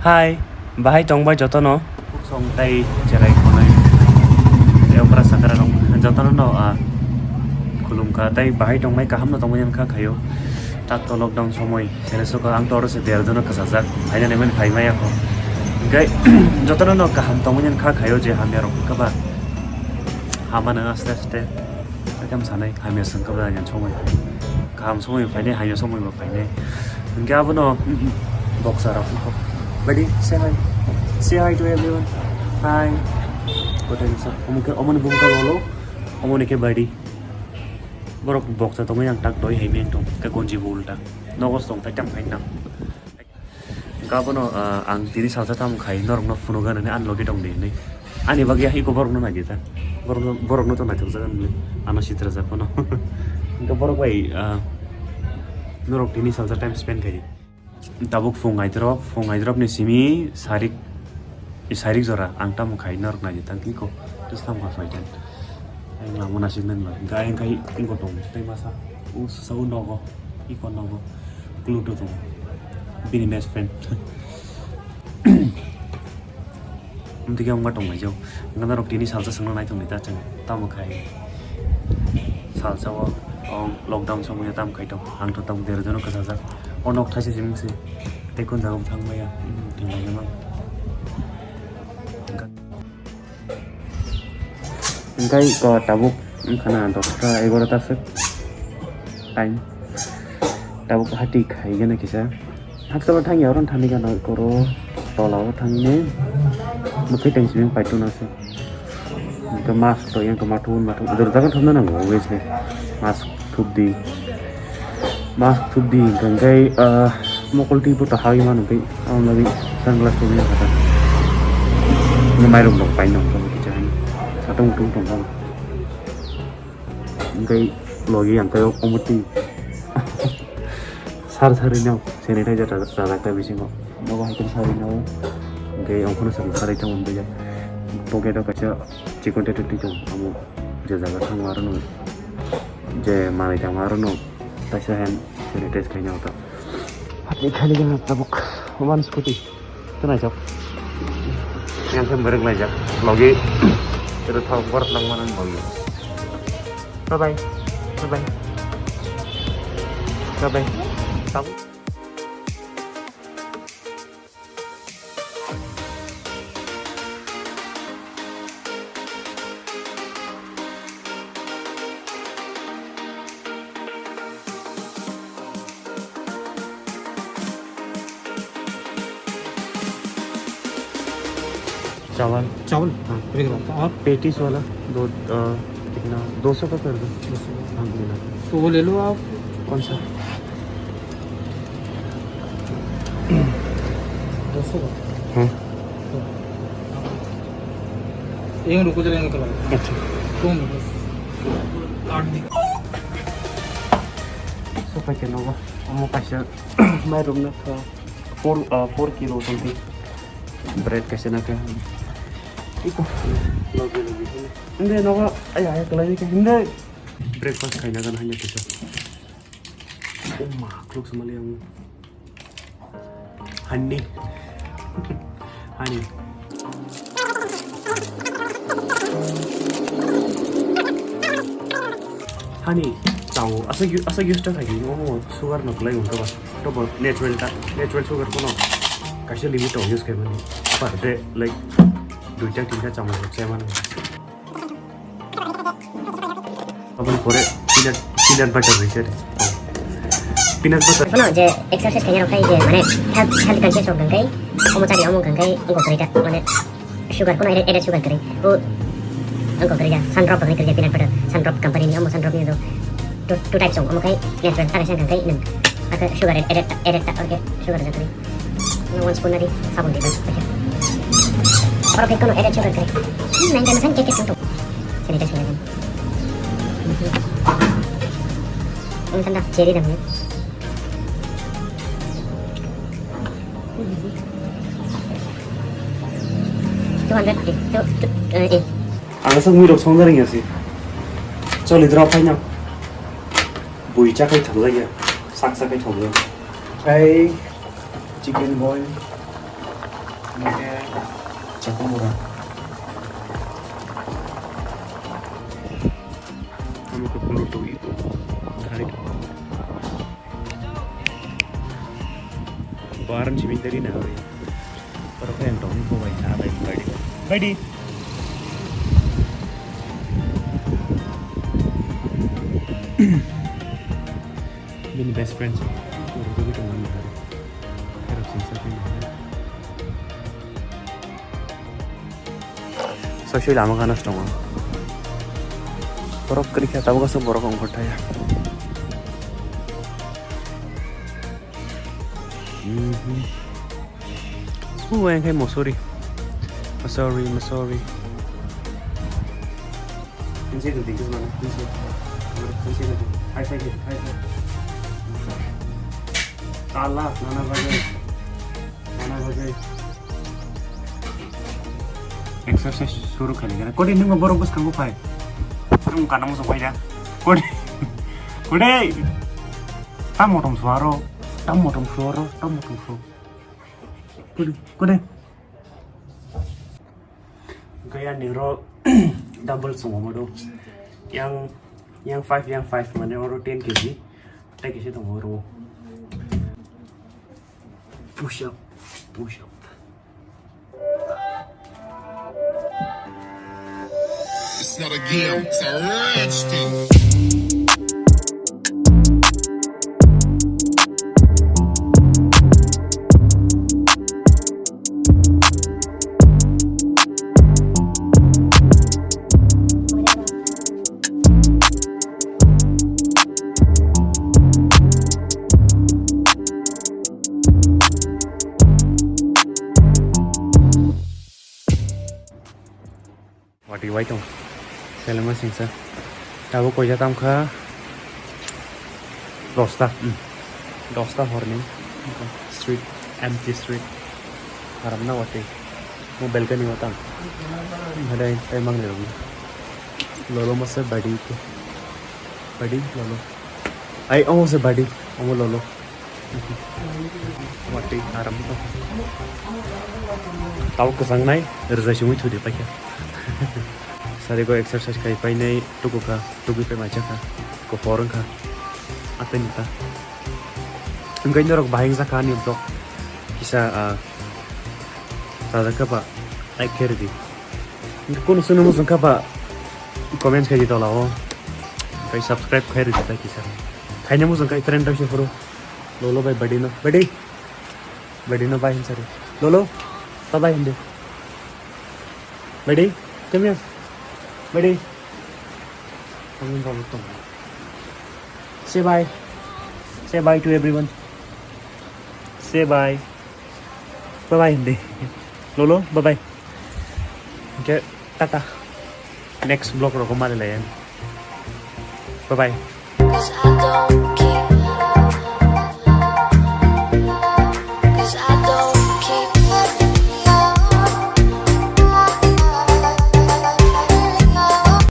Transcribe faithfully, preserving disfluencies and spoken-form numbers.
Hai, bahai tongbai jotono. Song tai cherai khonai. Tei okra sakra rok jotono no, ah, khulumkha tei bahai tongbai kaham no tongbai kha khayo. Tak to lockdown somoi sene soko ang to oro se der jono kwchajak. Phaina nemen phai maya kho. Hingkai jotono no kaham tongbai kha khayo je hamya rok kha ba. Hamano aste aste. Ekam sanai, hamya song kha ba yang somoi. Kaham somoi phainai, hamya somoi bo phainai. Hingke abono, boksa rok. Buddy, say hi. Say hi to everyone. Hi. Kotai nasa. Omo ke, omoni bumka lolo. Omoni ke buddy. Borok boksa tongwi ang tak doi hai meng tong. Ke gonji bo ulta. Nogos tong, tai tam khai nang. Hingke abono, ah, ang tini salsa tamo khai norokno phunukgani hinwi ani logi tongdi hinwi. Ani bagwi iko borokno naidi ta. Borokno, borokno to naithokjagan hinwi ano sitrajak phano. Hingke borok bai, ah, norok tini salsa time spend khai. Tabuk phung aidrop, phung aidropni simi sarik, sarik jora ang tamo khai norok naidi ta iko. Just tamo khai. Ang lama nasik nang lai. Hingke ayang khai iko tong tei masa. O sasa o nogo. Iko nogo. Pluto tong. Bini best friend. Amtwi khe wngma tong lai jao. Hingke norok tini salsa swngna nai tongdi ta chwng. Tamo khai. Salsa o, o lockdown somoyo tamo khai tong. Ang to tamo dera jono kwchajak. O nok thaisa simi se. Tei kun jaga thang maya. Hmm, thang lai jama. Hingke ko tabuk wngkha na dosta egarota se time. Tabuk hati khai gana kisa. Hakchalo thangya oro thani gana koro tola o thangni. Mukhe teng simi paituna se. Hingke mask to yang koma thun ma thun. Dor jaga thumna nango obviously. Mask thupdi. Mask thupdi hingke, ah, mokol twi bo to hagwi mano tei, aboni bagwi sunglass thupwi nang kha ta. Mairum rok pai nang kha kicha hani. Satung tung tong kha. Hingke logi ang khe omo twi. Sar sari no sanitizer rajak ta bisingo. Nogo hai khe sari no. Hingke ongkhono swng sari tong hwnwi ya. Pocket o kaisa chikon tete twi tong amo je jaga thang aro no. Je manwi tamo aro no kaisa hand sanitize khaina ta. Hati khali gana tabuk oman scooty. Tunai jok. Yang sem bereng lai jak. Logi. Itu thang bar lang mana logi. Bye bye. Bye bye. Bye bye. Tabuk. चावल। चावल? हाँ। पूरे के बाद। और? पेटीज वाला दो, अ, कितना? दो सौ का कर दो। दो सौ। हाँ, बिल्कुल। तो वो ले लो आप। कौन सा? दो सौ का। हाँ। तो एक रुको, जरा इनका लगा। अच्छा। दो मिनट बस। काट दी। Sokha khe nogo, omo kaisa mairum no kha four, ah, four kilo something. Bread kaisa na kha. Iko. Logi, logi. Hindi nogo, ay, ay, kalai khe hindi. Breakfast khaina gana hanya kisa. Oh ma, kluk samali ang. Honey. Honey. Honey, chao. Asa yu-, asa use ta khai. Oh, sugar no klai unta ba. To ba natural ta, natural sugar kono. Kaisa limit o use khai mani. Per day, like, duita tinta chamach chai mani. Aboni pore peanut, peanut butter rikhe. Peanut butter. Kono je exercise khaina rok khai je mane health, health conscious rok hwnkhe omo chadi omo hwnkhe wngkha kwrwi ta mane sugar kono added, added sugar kwrwi. Bo wngkha kwrwi ja, Sun Drop hwnwi kwrwi ja peanut butter. Sun Drop company ni omo Sun Drop ni do two, two types ong omo khai natural ta kaisa hwnkhe nwng aka sugar added, added ta orke sugar ja kwrwi. One spoon nadi sabun di bang. Oro khe kono added sugar kwrwi. Hmm, nine ten percent cake cake tong. Sanitize khaina. Ang thanda cherry dam ni. Two hundred fifty. Two, two, eh, eh. Ang sa mui rok song jaring ya si. Choli drop hai na. Bui cha khai thang ya. Sak sak khai thang ya. Khai chicken boil. Chakamura. Amo khe phunuk twi. Gari. Baran simi dari na ori. Pero kaya yang tong ko bai na bai bai. Bai di. Bini best friend sih. Uru uru kita mana hari. Harap sih sih ini hari. Sosoi lama gana tongo. Borok kwrwi khe tabuk aswk borok ongkhorthaya. Mhm. Sumung wngkhe mosori. Mosori, mosori. High five, high five. Tala, nana bagwi. Nana bagwi. Exercise suru khalikhe. Kodi nwng borok bwskango phai. Nwng kana muchung phai da. Kodi. Kodi. Tam motom suaro. Tam motom suaro. Tam motom su. Kodi. Kodi. Gaya niro. Double sungo modo. Yang, yang five, yang five mane oro ten K G. Tei kisa tongo oro. Push up, push up. It's not a game, it's a rich thing. Watwi wai tong. Selengma singsa. Tabuk koisa tamkha. Dosta. Hmm. Dosta horni. Street. Empty street. Haram na watwi. Mo balcony o tang. Hadai tai mangle rong. Lolo masa badi ke. Badi lolo. Ai omo se badi. Omo lolo. Watwi aram to. Tau kwchang nai, rwjai simi thudi paikha. Sari go exercise khai painai, tuku kha, tugui pai macha kha, ko porong kha. Atani ta. Engkai norok bahai wngsa kha ani vlog. Kisa, ah, sajak kha ba, like khe rwdi. Kunu sunu muchung kha ba, comments khai di tola o. Kai subscribe khai rwdi ta kisa. Khaina muchung kai friend rok se phuru. Lolo bai badi no. Badi. Badi no bai hinsari. Lolo. Bye bye hindi. Badi. Come here. Badi. Kami kau betul. Say bye. Say bye to everyone. Say bye. Bye bye hindi. Lolo, bye bye. Okay, tata. Next vlog rok mari layan. Bye bye. 'Cause I don't keep